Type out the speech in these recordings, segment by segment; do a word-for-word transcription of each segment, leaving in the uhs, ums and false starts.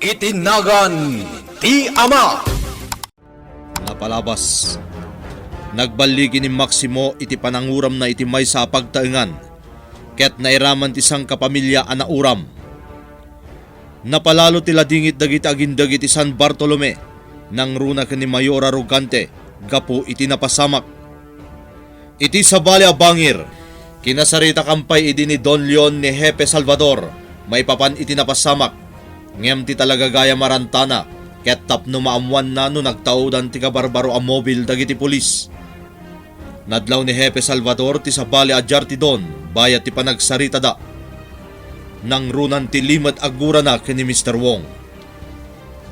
Iti nagan ti Ama. Napalabas. Nagballigi ni Maximo iti pananguramna iti maysa a pagtaengan, ket nairaman ti sangkapamilia a nauram. Napalalo ti ladingit dagiti agindeg iti San Bartolome, nangruna ken ni Mayor Arrogante gapu iti napasamak. Iti sabali a bangir, kinasaritakan pay idi ni Don Leon ni Hepe Salvador maipapan iti napasamak, ngem ti talaga gayam a rantana ket tapno maammoanna no nagtaudan ti kabarbaro a mobil dagiti pulis. Nadlaw ni Hepe Salvador ti sabali a diar ti Don bayat ti panagsaritada. Nangrunan ti limed a gurana ken ni Mister Wong.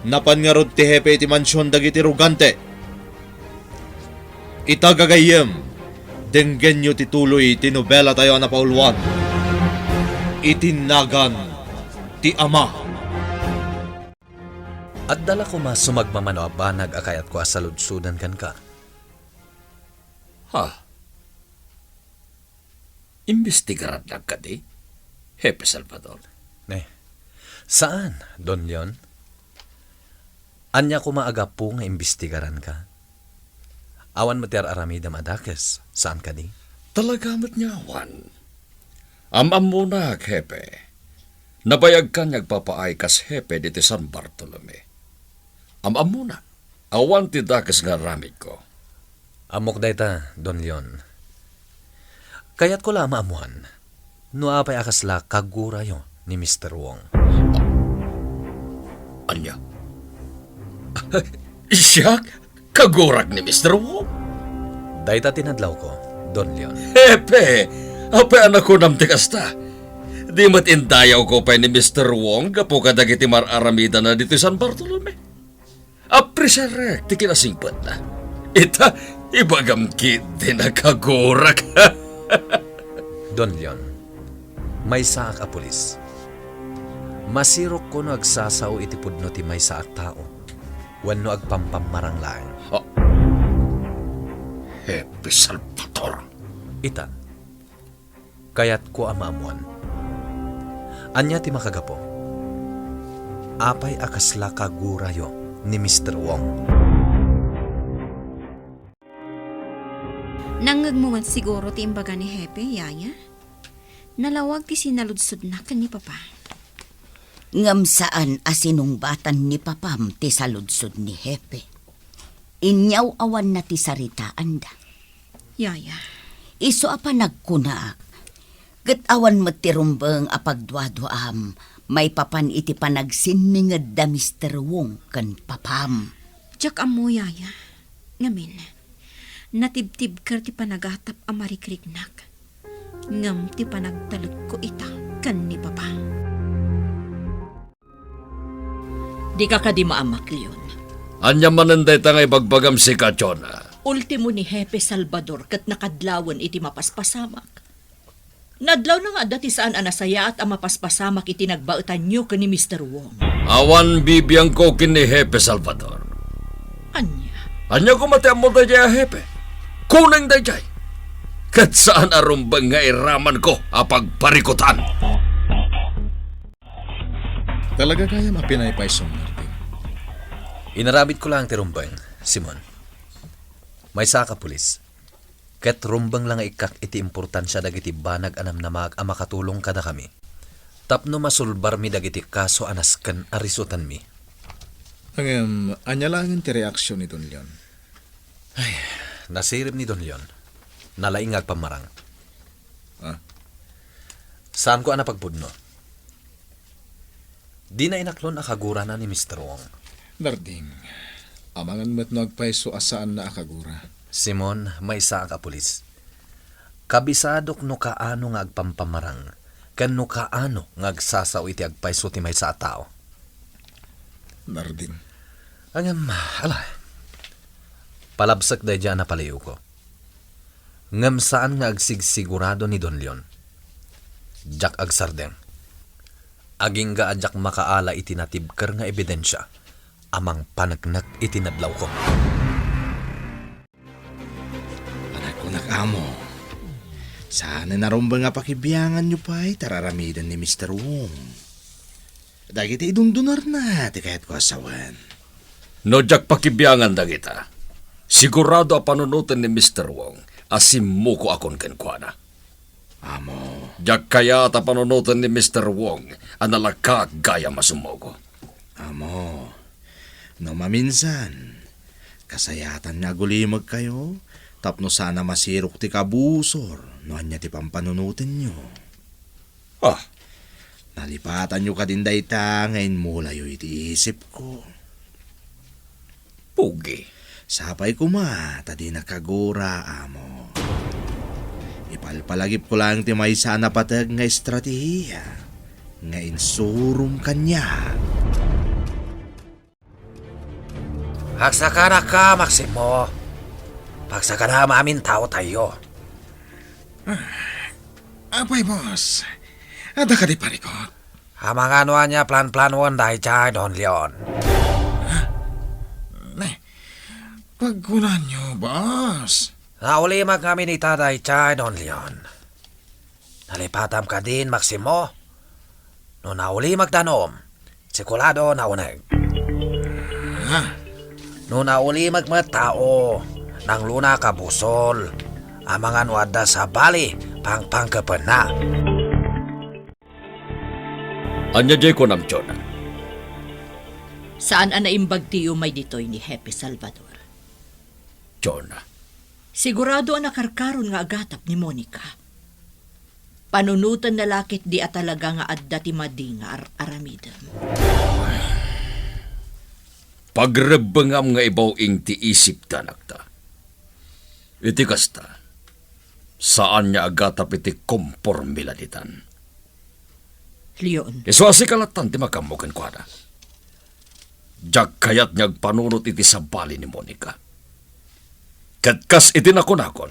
Napan ngarud ti Hepe iti mansion dagiti Rogante. Ita gagayyem, denggenyo ti tuloy ti nobelatayo a napauluan, Iti Nagan ti Ama. Adda la koma sumagmamano a banag a kayatko a saludsodan kenka. Ha? Imbestigarannak kadi, Hepe Salvador? Ne. Saan, Don Leon. Ania koma a gapu nga imbestigaranka? Awan met ti ar-aramidem a dakes, saan kadi? Talaga met nga awan. Am-ammonak, Hepe. Nabayagkan nga agpapaay kas Hepe ditoy San Bartolome. Am-ammonak. Awan ti dakes nga aramidko. Ammok dayta, Don Leon. Kayatko la a maammoan no apay a kasla kagurayo ni Mister Wong. Ania? Siak? Kagurak ni Mister Wong? Dayta ti nadlawko, Don Leon. Hepe! Apay a nakunam ti kasta? Di met indayawko pay ni Mister Wong gapu kadagiti mar-aramidana ditoy San Bartolome? Apresirek ti kinasingpetna. Ita, ibagam ketdi a kagurak. Don Leon, maysaak a pulis. Masirokko no agsasao iti pudno ti maysa a tao wenno agpampammarang laeng. Ah. Hepe Salvador. Ita, kayatko a maammoan. Ania ti makagapu? Apay a kasla kagurayo ni Mister Wong? Nangngegmo met siguro ti imbaga ni Hepe, Yaya? Nalawag ti sinaludsodna ken ni Papa. Ngem saan a sinungbatan ni Papam ti saludsod ni Hepe. Inyaawanna ti saritaanda. Yaya. Isu a panagkunak, ket awan met ti rumbeng a pagduaduaam maipapan iti panagsinninged da Mister Wong ken Papam. Diak ammo, Yaya. Ngamin, natibtibker ti panagatap a marikriknak, ngem ti panagtalekko ita ken ni Papa. Dika kadi maammak, Leon? Ania manen dayta nga ibagbagam sika, Jonah? Ultimo ni Hepe Salvador ket nakadlawen iti mapaspasamak. Nadlawna nga adda ti saan a nasayaat a mapaspasamak iti nagbaetanyo ken ni Mister Wong. Awan bibiangko ken ni Hepe Salvador. Ania? Ania koma ti ammo daydiay a Hepe? Kuneng daydiay. Ket saan a rumbeng nga iramanko a pagparikutan. Talaga gayam a pinaypaysom, Martin. Inaramidko laeng ti rumbeng, Simon. Maysaak a pulis. Ket rumbeng la nga ikkak iti importansia dagiti banag a namnamaak a makatulong kadakami tapno masulbarmi dagiti kaso a nasken a risutenmi. Ngem, ania laengen ti reaksion ni Don Leon? Ay, nasirib ni Don Leon. Nalaing nga agpammarang. Ah? Saanko a napagpudno. Dina inaklon a kagurana ni Mister Wong. Narding, amangan met no agpayso a saanna a kagura. Simon, maysaak a pulis. Kabisadok no kaano nga agpampamarang, ken no kaano nga agsasao iti agpayso ti maysa a tao. Narding. Ngem, ala, palabsek daydiay a napaliyewko. Ngem saan nga agsigsigurado ni Don Leon. Diak agsardeng. Agingga a diak makaala iti natibker nga ebidensia a mangpaneknek iti nadlawko. Panagkunak, Amo, saanen a rumbeng a pakibianganyo pay ti ar-aramiden ni Mister Wong. Dagiti idundunarna ti kayatko a sawen. No diak pakibiangan dagita, sigurado a panunoten ni Mister Wong a simmukoakon kenkuana. Amo. Diak kayat a panunoten ni Mister Wong a nalakaak gayam a summuko. Amo, no maminsan, kasayatan nga agulimegkayo tapno saan a masirok ti kabusor no ania ti pampanunotenyo. Ah. Nalipatanyo kadin dayta nga inmulayo iti isipko. Pugi. Sapay koma ta dinak agura, amo. Ipalpalagipko laeng ti maysa a napateg nga estratehiya nga insurom kaniak. Agsakanak ka, Maximo. Pagsakana amin taotayo. Apay, boss. Adda kadi parikot? Amangan no ania planplanoen daydiay, Don Leon. Ne, pagkunanyo, boss? Naulimek ngamin ita daydiay, Don Leon. Nalipatam kadin, Maximo? No naulimek danum, sigurado nauneg. Ah. No naulimek met tao, nanglunak a busol, amangan no adda sabali, pangpangkepenna. Ania diay kunam, Jonah? Saan a naimbag ti umay ditoy ni Hepe Salvador. Jonah. Sigurado a nakarkaron nga agatap ni Monica. Panunotenna la ketdi a talaga nga adda ti madi nga ar-aramidem. Pagrebbengam nga ibaw-ing ti isipda, anakta. Iti kasta, saan nga agatap iti komporme la ditan. Leon. Isu a sika lattan ti makammo kenkuana. Diak kayat nga agpanunot iti sabali ni Monica. Ket kas iti nakunakon,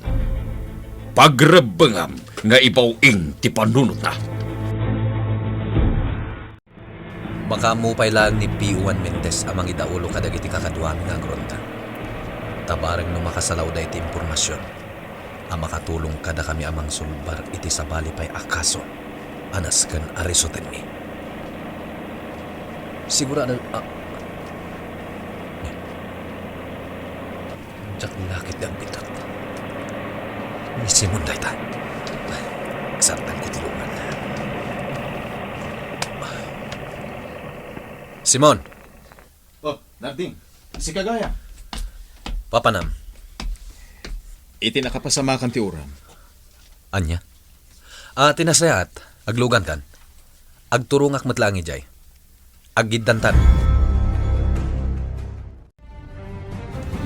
pagrebbengam nga ibaw-ing ti panunotna. Makaammo pay laeng ni P O one Mendez a mangidaulo kadagiti kakaduami nga agronda. Ta bareng no makasalawda iti impormasion a makatulong kadakami a mangsulbar iti sabali pay a kaso a nasken a risutenmi. Sigurado a, diak la ketdi agbitak. Ni Simon dayta. Sartanko ti lungan. Simon! Oh, Narding, sika gayam. Papanam. Iti nakapasamakan ti uram. Ania? Ah, ti nasayaat, aglugankan. Agturongak met laeng idiay. Aggiddantan.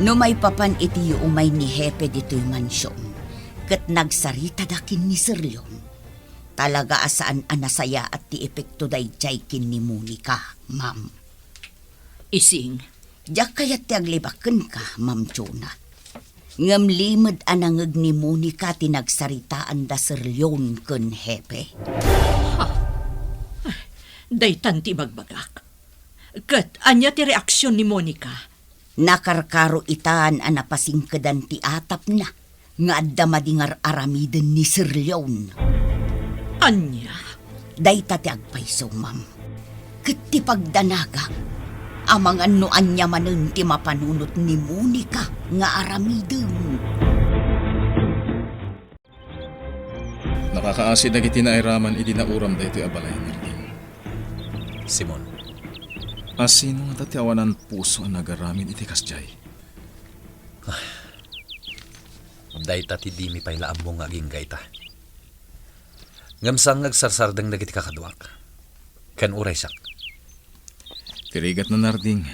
No maipapan iti umay ni Hepe ditoy mansion, ket nagsaritada ken ni Sir Leon, talaga a saan a nasayaat ti epekto daydiay ken ni Monica, ma'am. Ising. Diak kayat ti aglibak kenka, Ma'am Jonah. Ngem limed a nangeg ni Monica ti nagsaritaanda Sir Leon ken Hepe. Ha? Daytan ti ibagbagak. Ket ania ti reaksion ni Monica? Nakarkaro itan a napasingkedan ti atapna nga adda madi nga ar-aramiden ni Sir Leon. Ania? Dayta ti agpayso, ma'am. Ket ti pagdanaga, amangan no ania manen ti mapanunot ni Monica nga aramidem. Nakakaasi dagiti nairaman idi nauram daytoy a balay, Narding. Simon. A sino ngata ti awanan puso a nagaramid iti kasdiay? Dayta ti dimi pay la ammo nga agingga ita. Ngem saan nga agsarsardeng dagiti kakaduak. Ken uray siak. Ti rigatna, Narding.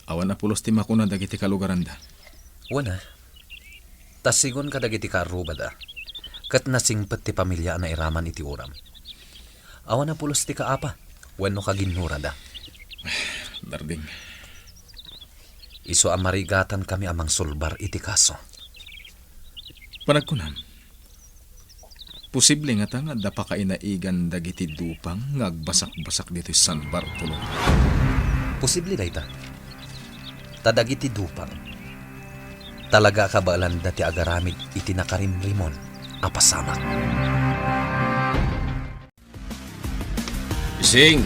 Awan a pulos ti makuna dagiti kalugaranda. Wen a. Ta sigun kadagiti kaarrubada, ket nasingpet ti pamilia a nairaman iti uram. Awan a pulos ti kaapa wenno kaginnurada. Narding. Isu a marigatankami a mangsulbar iti kaso. Panagkunam, posible ngata nga adda pakainaigan dagiti dupang nga agbasakbasak ditoy San Bartolome? Posible dayta. Ta dagiti dupang, talaga a kabaelanda ti agaramid iti nakarimrimon a pasamak. Ising,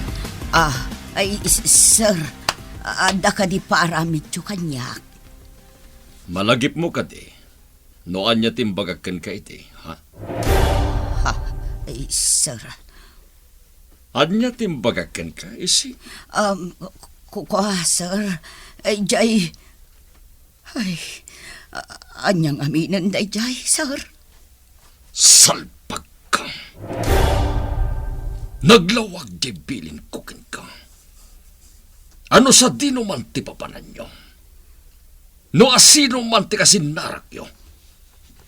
Ah, ay, s-, sir, adda kadi paaramidyo kaniak? Malagipmo kadi no ania ti imbagak kenka iti, ha? Ha? Ay, sir. Ania ti imbagak kenka, Ising? Um, ku-, kua, sir. Ay, jay, ay, a-, ania ngaminen dayjay, sir? Salbagka! Naglawag jay bilinko kenka. Ano sadino man ti papananyo? No asino man ti kasinnarakyo,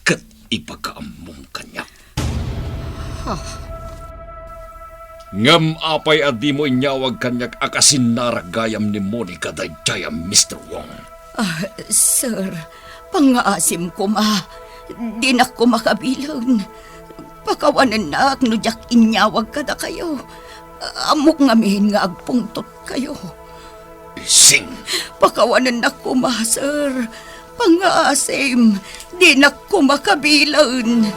ket ipakaammom kaniak. Ha? Ngem apay a dimo inyawag kaniak a kasinnarak gayam ni Monica daydiay a Mister Wong? Ah, sir, pangngaasim koma. Dinak koma kabilen. Pakawanennak no diak inyawag kadakayo. Ammok ngamin nga agpungtotkayo. Ising! Pakawanennak koma, sir. Pangngaasim, dinak koma kabilen.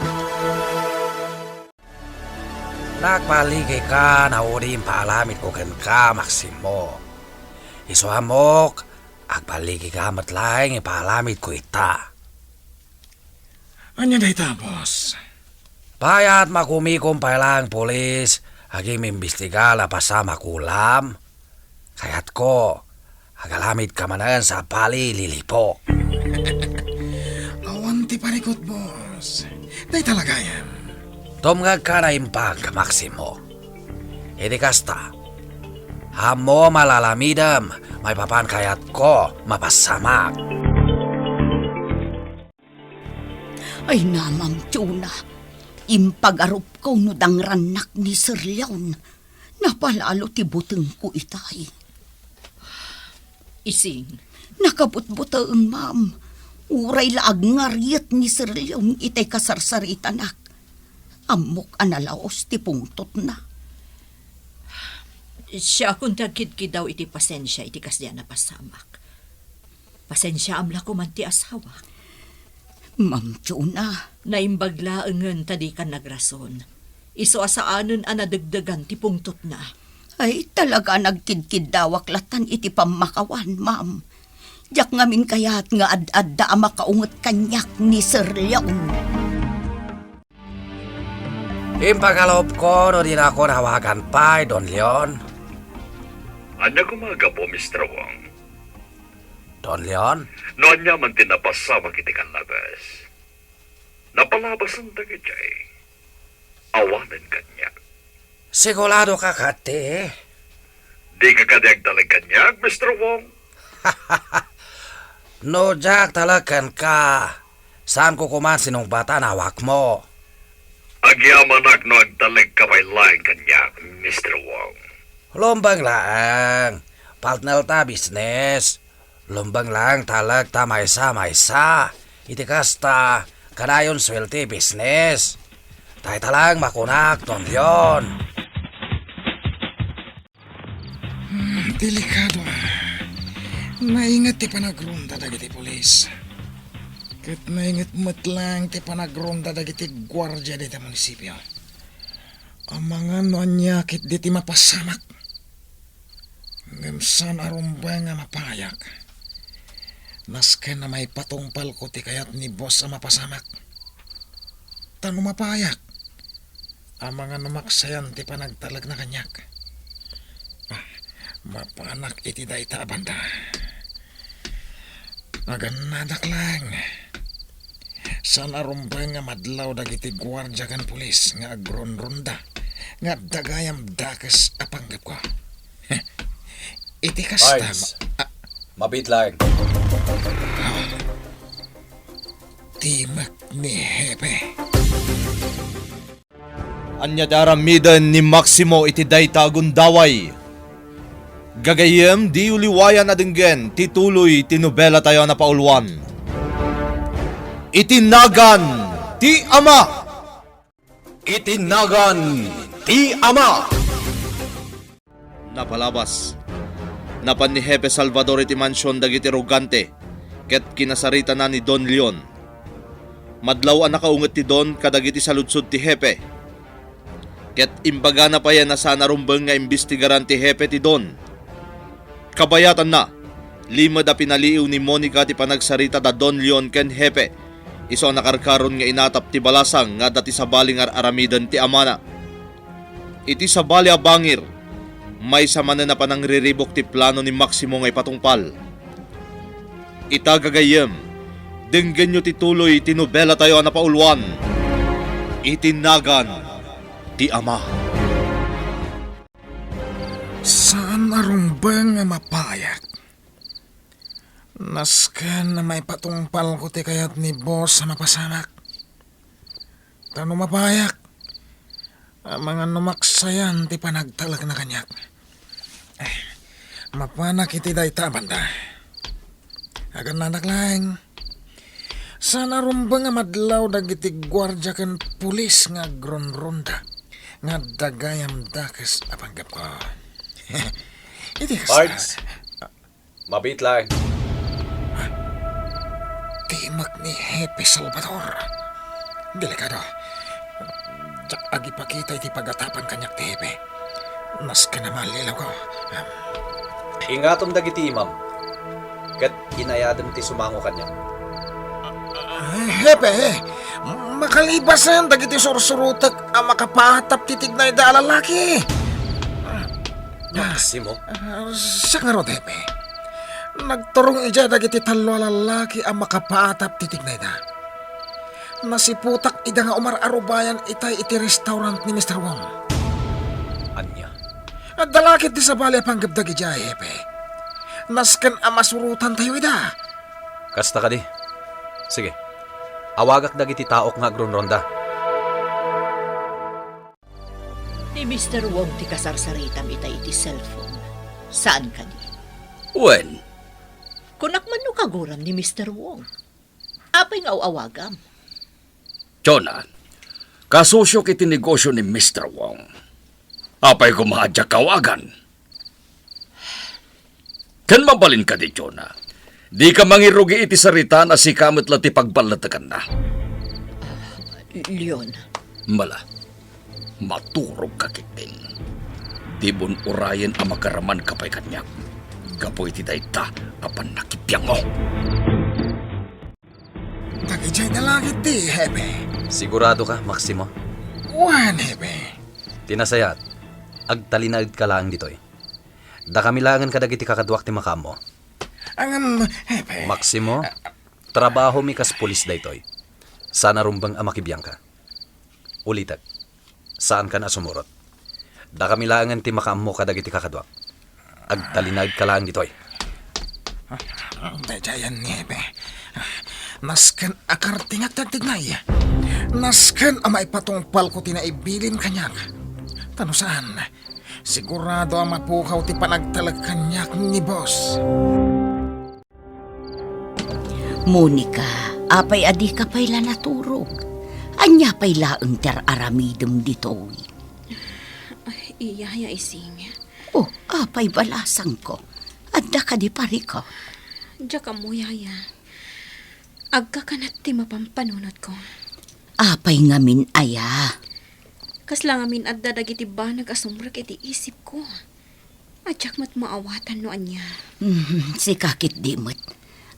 Nagballigika no adi impaaramidko kenka, Maximo. Isu a ammok, agballigika met laeng ipaaramidko ita. Ania dayta, boss? Payat makumikom pay laeng pulis, agim-imbestigar a pasamak ulam. Kayatko, agaramidka manen sabali, Lilipo. Awan ti parikut, boss. Dayta la gayam. Tumngegka naimbag, Maximo. Idi kasta, ammom a lalamidem maipapan kayatko mapasamak. Ay, Ma'am Chona, impagarupko no dangrannak ni Sir Leon. Napalalo ti butengko itay. Ising. Nakabutbuteng, ma'am. Uray la agngariet ni Sir Leon itay kasarsaritanak. Ammok a nalaos ti pungtotna. Siakon ti agkidkidaw iti pasensia iti kasdiay a napasamak. Pasensiaam la koman ti asawak. Ma'am Chona. Naimbag laengen ta dikan nagrason. Isu a saanen a nadegdegan ti pungtotna. Ay, talaga nagkidkiddawak latan iti pammakawan, ma'am. Diak ngamin kayat nga ad-adda a makaunget kaniak ni Sir Leon. Impagalupko no dinakon awagan pay, Don Leon. Ania koma a gapu, Mister Wong? Don Leon? No ania man ti napasamak iti kanlabes, napalabasan dagitoy. Awanen kaniak. Siguradoka kadi? Dika kadi agtalek kaniak, Mister Wong? No diak talek kenka, saanko koman sinungbatan awakmo. Agyamanak no agtalekka pay laeng kaniak, Mister Wong. Lumbeng laeng, partner ta business. Lumbeng laeng talek ta maysa-maysa. Iti kasta, kanayon suwerte business. Dayta laeng makunak, Don Leon. Hmm, delikado, ah. Nainget ti panagronda dagiti pulis. Ket nainget met laeng ti panagronda dagiti guardia dita munisipio. Amangan no ania ketdi ti mapasamak. Ngem saan a rumbeng a mapayak. Nasken a maipatungpalko ti kayat ni boss a mapasamak. Ta no mapayak, amangan no maksayan ti panagtalekna kaniak. Ah, mapanak iti dayta a banda. Agannadak laeng. Saan a rumbeng nga madlaw dagiti guardia ken pulis nga agronronda nga adda gayam dakes a panggepko. Iti kasta, Pards, ma-, ah, mabiit laeng. Timek ni Hepe. Ania ti aramiden ni Maximo iti dayta a gundaway? Gagayyem, diyo liwayan a denggen ti tuloy ti nobelatayo a napauluan, Iti Nagan ti Ama. Iti Nagan ti Ama. Napalabas. Napan ni Hepe Salvador iti mansion dagiti rogante ket kinasaritana ni Don Leon. Madlaw a nakaunget ti Don kadagiti saludsod ti Hepe. Ket imbagana pay a saan a rumbeng nga imbestigaran ti hepe ti Don. Kabayatanna, limed a pinaliiw ni Monica ti panagsarita da Don Leon ken hepe, isu a nakarkaron nga inatap ti balasang nga adda ti sabali nga ar-aramiden ti amana. Iti sabali a bangir, maysa manen a panangriribuk ti plano ni Maximo nga ipatungpal. Ita, gagayyem, denggenyo ti tuloy ti nobelatayo a napauluan, Iti Nagan ti Ama. Saan a rumbeng nga mapayak. Nasken a maipatungpalko ti kayat ni boss a mapasamak. Ta no mapayak, amangan no maksayan ti panagtalekna kaniak. Eh, mapanak iti dayta a banda. Agannanak laeng. Saan a rumbeng a madlaw dagiti guardia ken pulis nga agronronda nga adda gayam dakes a panggepko. Iti kas- Pards, mabiit laeng. Timek ni Hepe Salvador. Delikado. Diak agipakita iti pagatapan kaniak ti Hepe. Nasken a maallilaw ko. Ingatom dagiti imam, ket inayadem ti sumango kaniak. Hepe, makalibasan dagiti sursurotek a makapaatap ti tignayda a lalaki. Maximo? Ah, siak ngarud, Hepe. Nagturong idiay dagiti tallo a lalaki a makapaatap ti tignayda. Nasiputak ida nga umar-arubayan itay iti restaurant ni Mister Wong. Ania? Adda la ket ti sabali a panggep dagidiay, Hepe. Nasken a masurotantayo ida. Kasta kadi? Sige. Awagak dagiti taok nga agronronda. Ni Mister Wong ti kasarsaritam ita iti cellphone. Saan kadi? Wen. Kunak man no kaguram ni Mister Wong. Apay nga aw-awagam? Jonah, kasusiok iti negosyo ni Mister Wong. Apay koma a diak awagan? Ken mabalin kadi, Jonah, dika mangirugi iti saritaan a sika met la ti pagballetekanna. Ah, Leon. Mala, maturogka ketdin. Dimo urayen a magaramanka pay kaniak gapu iti dayta a pannakibiangmo. Dagidiay da la ketdi, Hepe. Sigurado ka, Maximo? Wen, Hepe. Ti nasayaat, agtalinaedka laeng ditoy. Dakami laengen kadagiti kakaduak ti makaammo. Ngem, Hepe. Maximo, trabahomi kas pulis daytoy. Saan a rumbeng a makibiangka. Ulitek, saankan a sumurot. Dakami laengen ti makaammo kadagiti kakaduak. Agtalinaedka laeng ditoy. Daydiayen ni Hepe. Nasken a kartingak ti agtignay. Nasken a maipatungpalko ti naibilin kaniak. Ta no saan, sigurado a mapukaw ti panagtalek kaniak ni boss. Monica, apay a dika pay la naturog? Ania pay laeng ti ar-aramidem ditoy? Ay, Yaya Ising. Oh, apay balasangko? Adda kadi parika? Diak ammo, Yaya. Agkakanat ti mapampanunotko. Apay ngamin aya? Kasla ngamin adda dagiti banag a sumrek iti isipko. Diak met maawatan no ania. Mhm, sika ketdi met.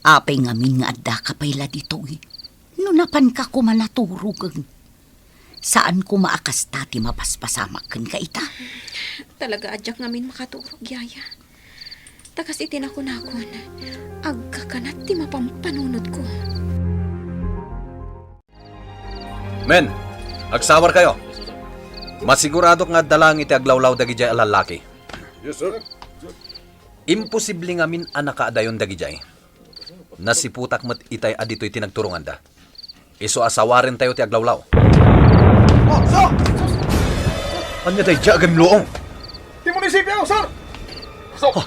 Apay ngamin nga addaka pay la ditoy? No napanka koma naturogen. Saan koma a kasta ti mapaspasamak kenka ita? Talaga a diak ngamin makaturog, Yaya. Ta kas iti nakunakon, agkakanat ti mapampanunotko. Men, agsawarkayo. Masiguradok nga adda laeng iti aglawlaw dagidiay a lallaki. Yes, sir. Imposible ngamin a nakaadayon dagidiay. Nasiputak met itay a ditoy ti nagturonganda. Isu a sawarentayo ti aglawlaw. Oh, sir! Ania daydiay a gimluong? Ti munisipio, sir! Sir! Ah,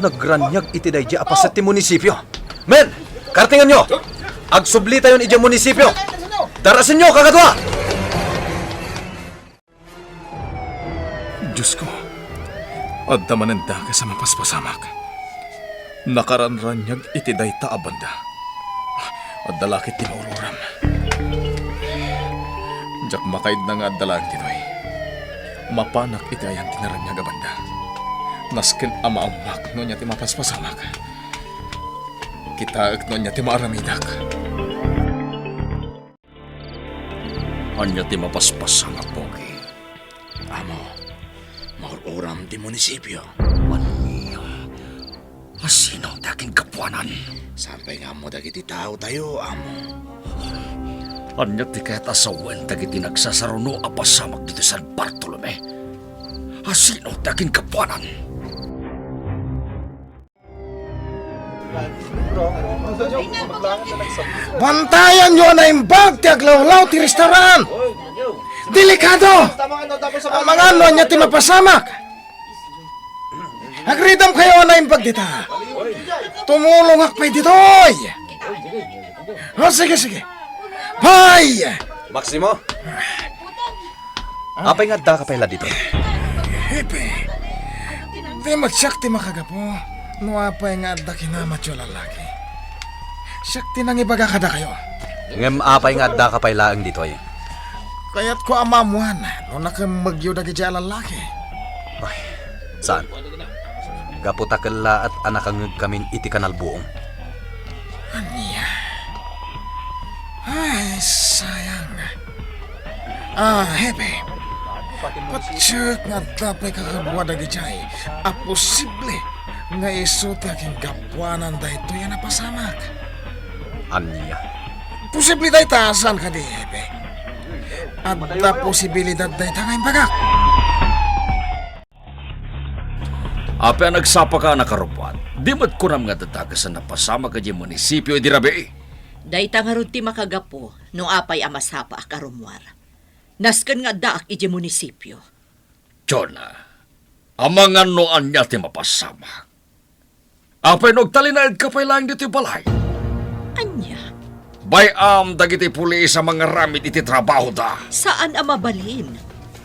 nagraniag iti daydiay a paset ti munisipio. Men, kartinganyo! Agsublitayon idiay munisipio! Darasenyo, kakadua! Diosko, adda manen dakes a mapaspasamak. Nakaranraniag iti dayta a banda. Adda la ketdi maururam. Diak makaidna nga adda laeng ditoy. Mapanak iti ayan ti naraniag a banda. Nasken a maammoak no ania ti mapaspasamak. Kitaek no ania ti maaramidak. Ania ti mapaspasamak, Pogi? Amo, maur-uram ti munisipio. Ania? Asino ti akingapuanan? Saan pay nga ammo dagiti taotayo, amo? Ania ti kayat a sawen dagiti nagsasaruno a pasamak ditoy San Bartolome? Asino ti akingapuanan? Bantayanyo a naimbag ti aglawlaw ti restaurant! Delikado! Amangan no ania ti mapasamak! Agridam kayo a naimbag dita! Tumulongak pay ditoy! O, sige, sige! Bye! Maximo? Apay nga addaka pay la ditoy? Hepe, di met siak ti makagapu no apay nga adda kinamatyo a lallaki. Siak ti nangibaga kadakayo. Ngem apay nga addaka pay laeng ditoy? Kayatko a maammoan no nakemmegyo dagiti a lallaki. Ay, saan? Gapu ta kellaat a nakangngegkamin iti kanal buong. Ania? Ay, sayang. Ah, Hepe. Patiek nga adda pay kakadua dagidiay a posible nga isu ti akingapuanan daytoy a napasamak. Ania? Posible dayta, saan kadi, Hepe? Adda posibilidad dayta nga imbagak. Apay a nagsapaka a nakarubbuat? Di met kunam nga adda dakes a napasamak idiay munisipio idi rabii? Dayta ngarud ti makagapu no apay a masapaak a rummuar. Nasken nga addaak idiay munisipio. Jonah, amangan no ania ti mapasamak. Apay no agtalinaedka pay laeng ditoy balay? Ania? Bay-am dagiti pulis a mangaramid iti trabahoda. Saan a mabalin.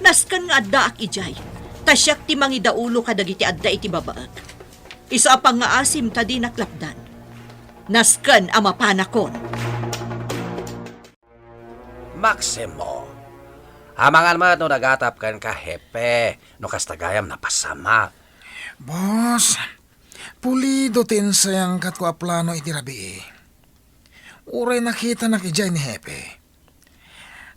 Nasken nga addaak idiay. Ta siak ti mangidaulo kadagiti adda iti babaek. Isu a pangngaasim ta dinak lapdan. Nasken a mapanakon. Maximo, amangan met no nagatap kenka, Hepe, no kasta gayam napasamak. Boss, pulido ti insayangkatko a plano iti rabii. Uray nakitanak idiay ni Hepe.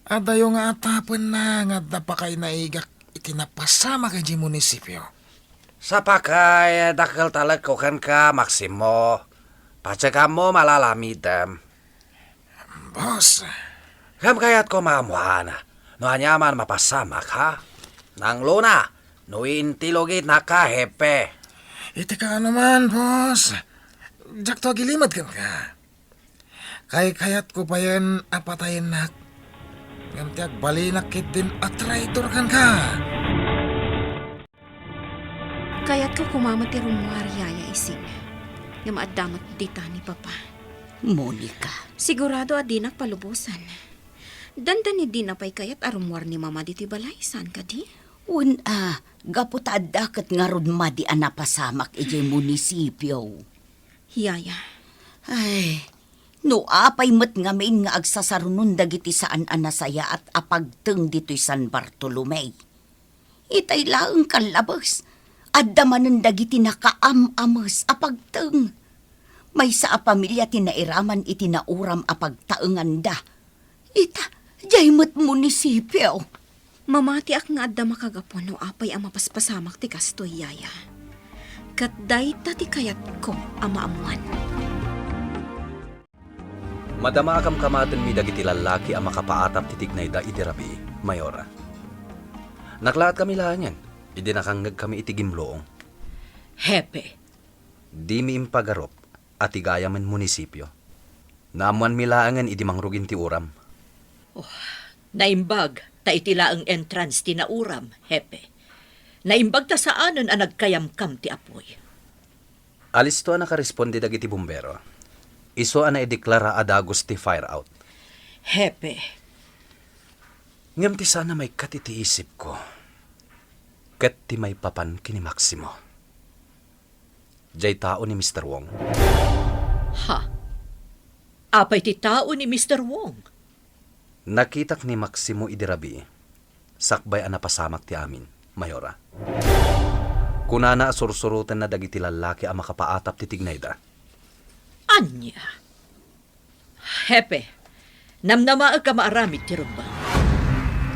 Adayo nga atapenna nga adda pakainaigak iti napasamak idiay munisipio. Sapakay, dakkel talekko kenka, Maximo. Patiek ammo malalamidem. Boss. Ngem kayatko maammoan no aniaman mapasamak, ha? Nangluna, no intilogitnaka, Hepe. Iti kaano man, boss. Diakto agilimed kenka. Kaykayatko payen a patayennak. Ngem ti agbalinak ketdin a traidor kenka. Kayatko koma met ti rummuar, Yaya Ising. Ngem adda met dita ni Papa. Monica. Sigurado a dinak palubosan. Dandani dina pay kayat a rummuar ni Mama ditoy balay, saan kadi? Wen a, gapu ta adda ket ngarud madi a napasamak idiay munisipio. Yaya. Ay, no apay met ngamin nga agsasarunon dagiti saan a nasayaat a pagteng ditoy San Bartolome. Itay laeng kallabes, adda manen dagiti nakaam-ames a pagteng. Maysa a pamilia ti nairaman iti nauram a pagtaenganda. Ita, diay met munisipio. Mamatiak nga adda makagapu no apay a mapaspasamak ti kastoy, Yaya. Ket dayta ti kayatko a maammuan. Madama a kamkamatenmi dagiti lallaki a makapaatap ti tignayda idi rabii, Mayor. Naklaat kami laengen idi nakangngegkami iti gimloong. Hepe. Dimi impagarup a ti gayamen munisipio. Naammoanmi laengen idi mangrugin ti uram. Oh, naimbag ta iti laeng entrance ti nauram, Hepe. Naimbag ta saanen a nagkayamkam ti apuy. Alisto a nakaresponde dagiti bumbero. Isu a naideklara a dagus ti fire out. Hepe. Ngem ti saan a maikkat iti isipko ket ti maipapan ken ni Maximo. Diay tao ni Mister Wong. Ha? Apay ti tao ni Mister Wong? Nakitak ni Maximo idi rabii. sakbay a napasamak ti amin, Mayora. Kunana a sursurotenna dagiti lallaki a makapaatap ti tignayda. Ania? Hepe, namnamaek a maaramid ti rumbeng.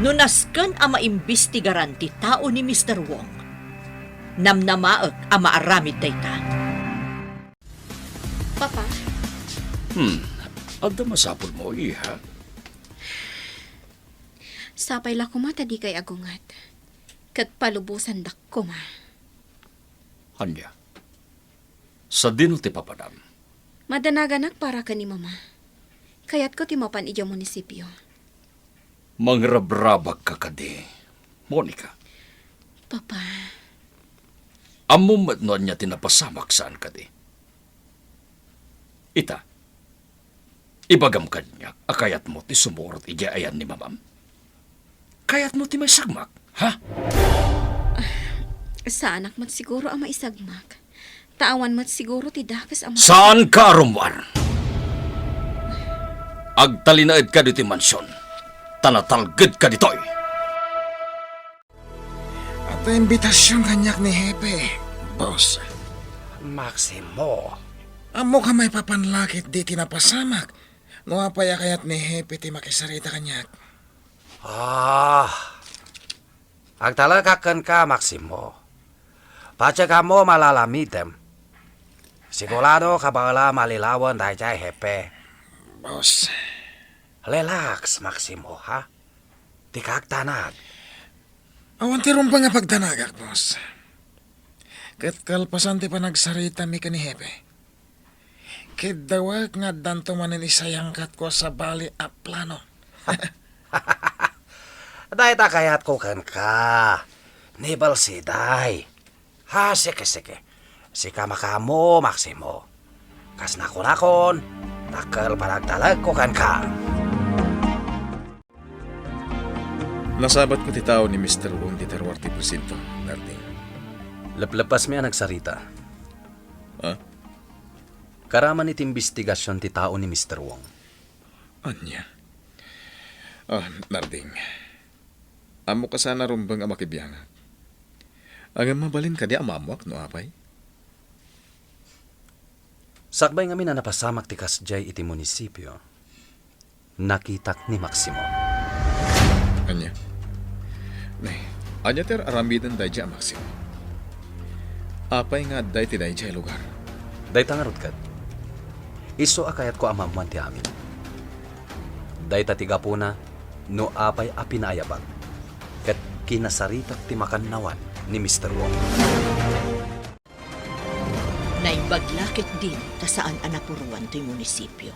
No nasken a maimbestigaran ti tao ni Mister Wong, namnamaek a maaramid dayta. Papa? Hmm, adda masapulmo, iha? Sapay la koma ta dikay agunget. Ket palubosandak koma. Ania? Sadino ti papanam? Madanaganak para ken ni Mama. Kayatko ti mapan idiay munisipio. Mangrabrabak ka kadi, Monica. Papa. Ammom met no ania ti napasamak saan kadi? Ita, ibagam kaniak a kayatmo ti sumurot idiay ayan ni Mamam? Kayatmo ti maisagmak, ha? Saanak met siguro a maisagmak. Ta awan met siguro ti dakes a ma- Saanka a rummuar. Agtalinaedka ditoy mansion, ta natalgedka ditoy. Adda imbitasion kaniak ni Hepe, boss. Maximo. Ammok a maipapan la ketdi ti napasamak no apay a kayat ni Hepe ti makisarita kaniak. Ah, agtalekak kenka, Maximo. Patiek ammo malalamidem. Sigurado ka baela malilawen daydiay, Hepe. Boss. Relax, Maximo, ha? Dika agdanag. Awan ti rumbeng a pagdanagak, boss. Ket kalpasan ti panagsaritami ken ni Hepe, kiddawek nga addanto manen isayangkatko a sabali a plano. Dayta kayatko kenka, ni Balsiday. Ha, sige, sige. Sika makaammo, Maximo. Kas nakunakon, dakkel panagtalekko kenka. Nasabatko ti tao ni Mister Wong ti terruar ti presinto, Narding. Leplepasmi a nagsarita. Ha? Karaman iti imbestigasion ti tao ni Mister Wong. Ania? Ah, Narding. Ammok a saan a rumbeng a makibiangak. Ngem mabalin kadi a maammoak no apay? Sakbay ngamin a napasamak ti kasdiay iti munisipio, nakitak ni Maximo. Ania? Nay, ania ti ar-aramiden daydiay a Maximo? Apay nga adda iti daydiay a lugar? Dayta ngarud ket, isu a kayatko a maammoan ti amin. Dayta ti gapuna no apay a pinaayabak ket kinasaritak ti makannawan ni Mister Wong. Naimbag la ketdin ta saan a napuruan toy munisipio.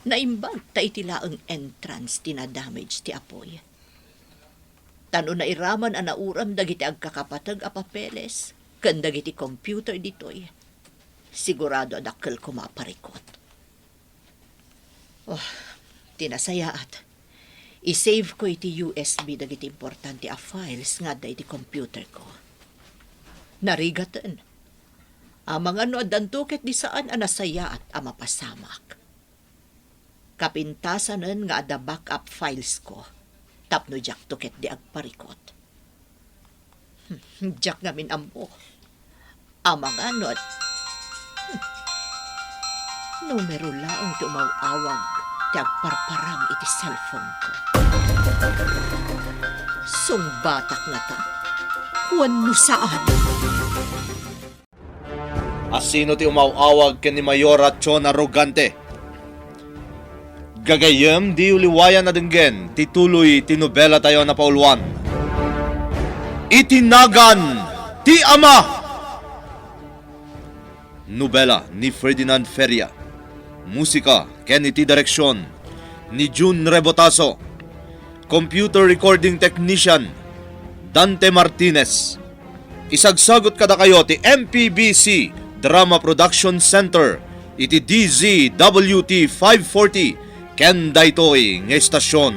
Naimbag ta iti laeng entrance ti na-damage ti apuy. Ta no nairaman a nauram dagiti agkakapateg a papeles ken dagiti computer ditoy, sigurado a dakkel koma a parikot. Oh, ti nasayaat, i-save ko iti U S B dagiti importante a files nga adda iti computer ko. Narigaten. Amangan no addanto ketdi saan a nasayaat a mapasamak. Kapintasanen nga adda backup files ko tapno diakto ketdi agparikot. Hmm, diak ngamin ammo. Amangan no ad-, hmm. Numero laeng ti umaw-awag ti agparparam iti cellphone ko. Sungbatak ngata wenno saan? Asino ti umaw-awag ken ni Mayora Chona Rogante? Gagayyem, diyo liwayan a denggen ti tuloy ti nobelatayo a napauluan, Iti Nagan ti Ama. Nobela ni Ferdinand Feria. Musika ken iti direksion ni Jun Rebotazo. Computer recording technician, Dante Martinez. Isagsagut kadakayo ti M P B C Drama Production Center iti D Z W T five forty ken daytoy nga istasyon.